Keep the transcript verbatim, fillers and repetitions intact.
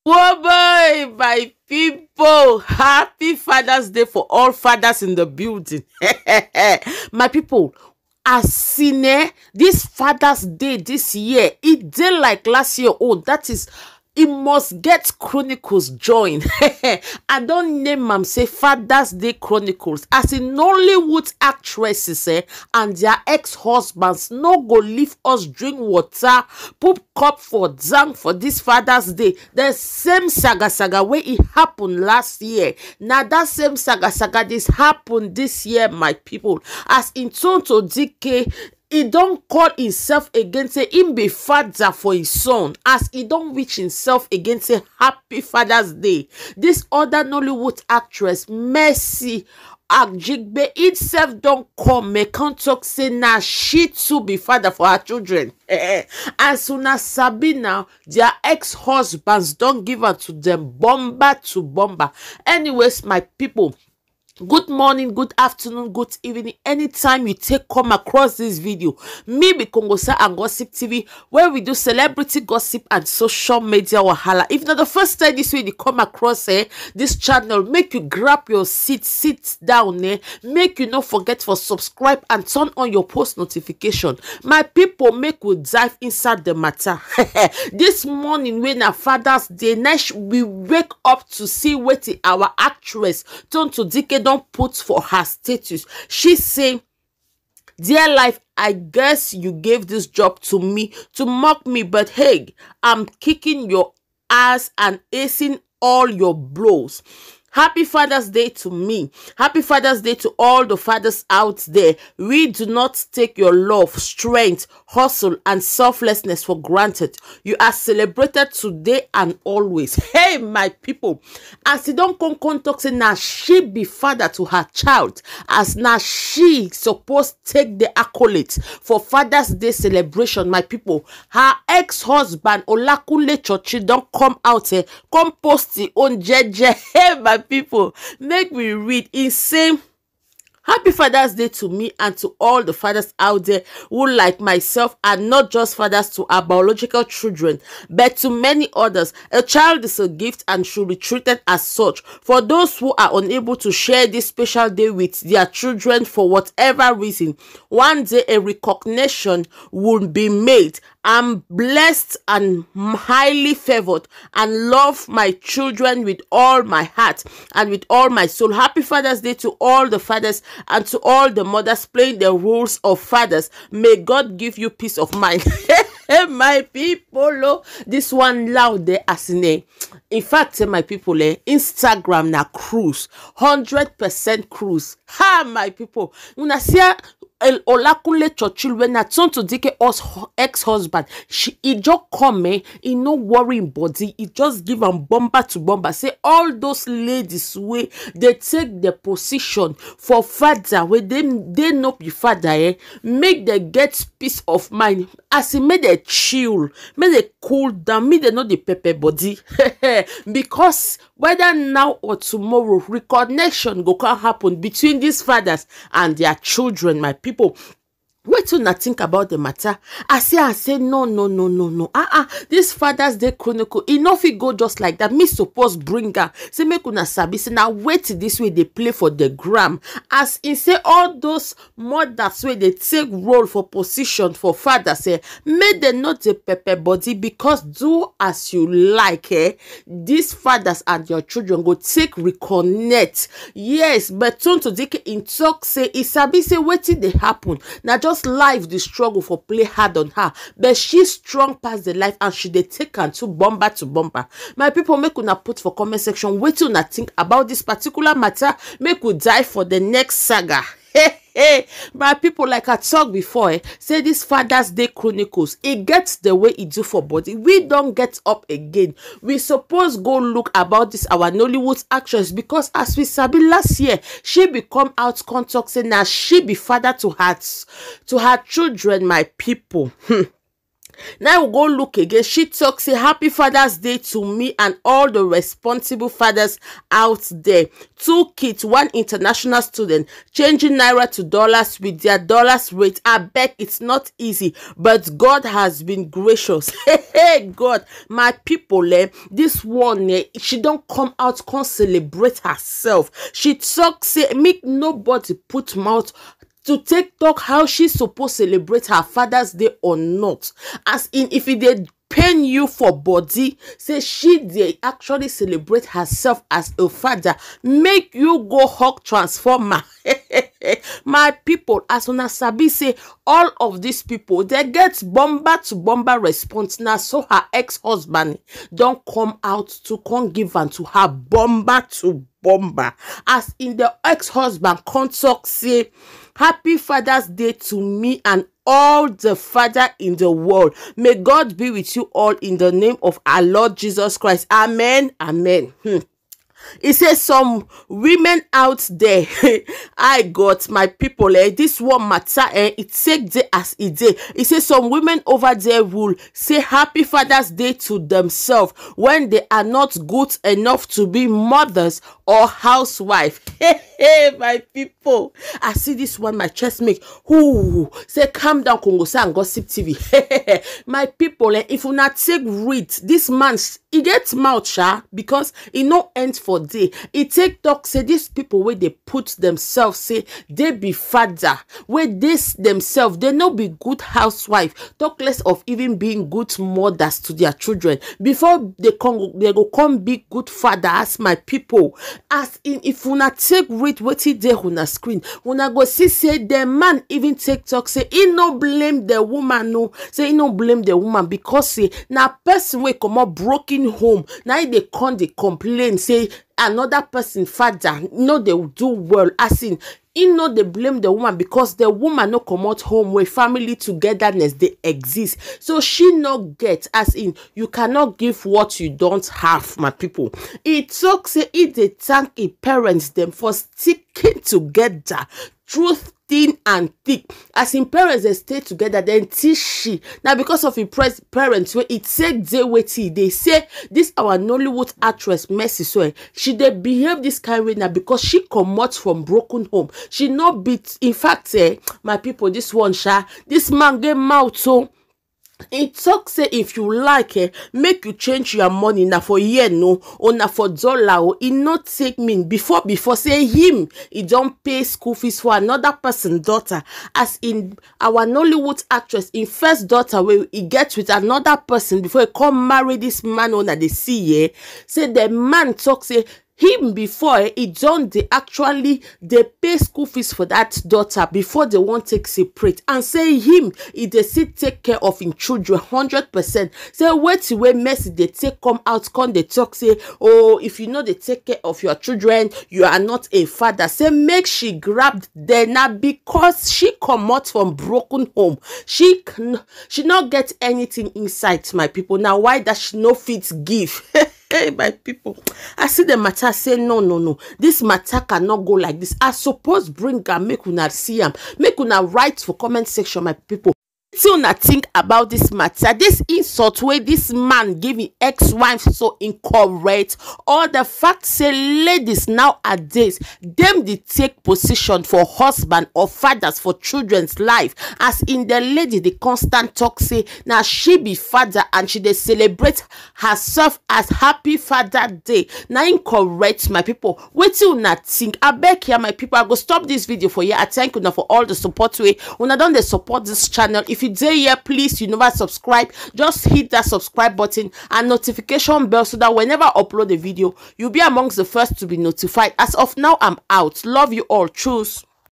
Boy, my people, happy Father's Day for all fathers in the building. My people, as in eh, this Father's Day this year, it dey like last year own. That is, e must get Chronicles join. I don name am say Father's Day Chronicles, as in Nollywood actresses eh, and their ex-husbands no go leave us drink water, poop cup for down for this Father's Day. The same saga saga wey e happen last year, na that same saga saga this happen this year, my people. As in Tonto D K, e don call himself again say him be father for his son, as e don wish himself again say happy Father's Day. This other Nollywood actress, Mercy Ajigbe, itself don come, e come talk say na she too be father for her children. As una sabi now, their ex-husbands don give am to them, bomber to bomber. Anyways, my people, good morning, good afternoon, good evening, anytime you take come across this video. Me be Kongosa and Gossip T V, where we do celebrity gossip and social media wahala. If na the first time this way you come across eh, this channel, make you grab your seat, sit down eh, make you no forget for subscribe and turn on your post notification. My people, make we dive inside the matter. This morning wey na Father's Day, na sh- we wake up to see wetin our actress Tonto D K don put for her status. She say, "Dear life, I guess you gave this job to me to mock me, but hey, I'm kicking your ass and acing all your blows. Happy Father's Day to me. Happy Father's Day to all the fathers out there. We do not take your love, strength, hustle, and selflessness for granted. You are celebrated today and always." Hey, my people, as e don come come talk say na she be father to her child, as na she suppose take the accolade for Father's Day celebration, my people. Her ex-husband Olakunle Chochi don come out eh, come post him own jeje. Hey, my people, make we read. He say, "Happy Father's Day to me and to all the fathers out there who, like myself, are not just fathers to our biological children, but to many others. A child is a gift and should be treated as such. For those who are unable to share this special day with their children for whatever reason, one day a recognition will be made. I'm blessed and highly favored and love my children with all my heart and with all my soul. Happy Father's Day to all the fathers and to all the mothers playing the roles of fathers. May God give you peace of mind." Hey, my people, oh, this one loud there as in eh. In fact, eh, my people, eh, Instagram na cruise, hundred percent cruise. Ha, my people, una see ah, El- Olakunle Churchill when na Tonto D K us ex-husband, she e just come eh, e no worry him body, e just give am bumper to bumper. Say all those ladies wey dey take the position for father wey dey dey no be father eh, make dem get peace of mind. As e make dem chill, make dem cool down, make dem no dey pepper body. Because whether now or tomorrow, reconnection go come happen between these fathers and their children, my people. Wetin una think about the matter? I say, I say, no, no, no, no, no. Ah, ah, this Father's Day Chronicle, e no fit go just like that. Me suppose bring am. Say make una sabi, say na wetin this way dey play for the gram. As e say, all those mothers wey dey take role for position for fathers, eh, make dem no dey pepper body, because do as you like, eh, these fathers and your children go take reconnect. Yes, but Tonto D K in talk say e sabi say wetin dey happen na just life, the struggle for play hard on her, but she strong pass the life and she dey take am to bumper to bumper. My people, make una put for comment section wetin una think about this particular matter. Make we dive for the next saga. Hey, hey, my people, like I talk before, eh, say this Father's Day Chronicles, e get the way e do for body. We don get up again. We suppose go look about this our Nollywood actress, because as we sabi last year, she be come out come talk say na she be father to her to her children, my people. Hmm. Now we go look again. She talks say, "Happy Father's Day to me and all the responsible fathers out there. Two kids, one international student, changing naira to dollars with their dollars rate. I beg, it's not easy, but God has been gracious." Hey, God, my people, eh, this one, eh, she don't come out, come celebrate herself. She talks say, "Make nobody put mouth to take talk how she suppose celebrate her Father's Day or not." As in, if it dey pain you for body, say she dey actually celebrate herself as a father, make you go hug transformer. My people, as una sabi say, all of these people, they get bomber to bomber response. Now, so her ex-husband don't come out to come give am to her bomber to bomber. As in, the ex-husband come talk say, "Happy Father's Day to me and all the father in the world. May God be with you all in the name of our Lord Jesus Christ. Amen. Amen." Hmm. He says some women out there, I got my people, eh, this one matter, eh, it take day as it day. He says some women over there will say Happy Father's Day to themselves when they are not good enough to be mothers or housewife. Hey, hey, my people. I see this one, my chest make who say, "Calm down, Congo, say and gossip T V." My people, eh, if una take read, this man, he gets mouth, sha, because he no end for day. He take talk say these people where they put themselves, say they be father, where this themselves, they no be good housewife, talk less of even being good mothers to their children. Before they come, they go come be good fathers, my people. As in, if una take read wetin dey una screen, una go see say the man even take talk say he no blame the woman, no, say he no blame the woman because say na person wey comot broken home, na him dey come dey complain say another person father no dey do well. As in, he no dey blame the woman because the woman no comot home where family togetherness dey exist. So she no get, as in, you cannot give what you don't have, my people. He talk say he dey thank him parents them for sticking together through thin and thick. As in, parents they stay together, then teach she. Now, because of his pres- parents, when it take day waiting, they say this our Nollywood actress Mercy, so, eh, she dey behave this kind way now because she comot from broken home. She no beat. In fact, eh, my people, this one, sha, this man get mouth, so he talk say, "If you like, eh, make you change your money na for year, no, or na for dollar, or e no take mean." Before, before say him, he don't pay school fees for another person daughter. As in, our Nollywood actress, in first daughter, wey he get with another person before he come marry this man owner they see, yeah, say the man talk say him before, eh, he don dey actually dey pay school fees for that daughter before they wan take separate, and say him, he dey still take care of him children hundred percent. Say wetin wey Mercy dey take come out, come dey talk say, "Oh, if you no dey take care of your children, you are not a father." Say make she grab there na because she comot from broken home. She kn- she no get anything inside, my people. Now why that she no fit give? Hey, my people, I see the matter say, "No, no, no, this matter cannot go like this. I suppose bring am make una see am, make una write for comment section, my people." Wetin una think about this matter? This insult wey this man give him ex-wife so incorrect, or the fact say ladies nowadays dem dey take position for husband or fathers for children's life? As in, the lady dey constant talk say na she be father and she dey celebrate herself as Happy Father Day. Na incorrect, my people. Wetin una think? Abeg here, my people, I go stop this video for here. I thank una for all the support wey una don dey support this channel. If you dey here, please, you never subscribe, just hit that subscribe button and notification bell so that whenever I upload a video, you'll be amongst the first to be notified. As of now, I'm out. Love you all. Choose.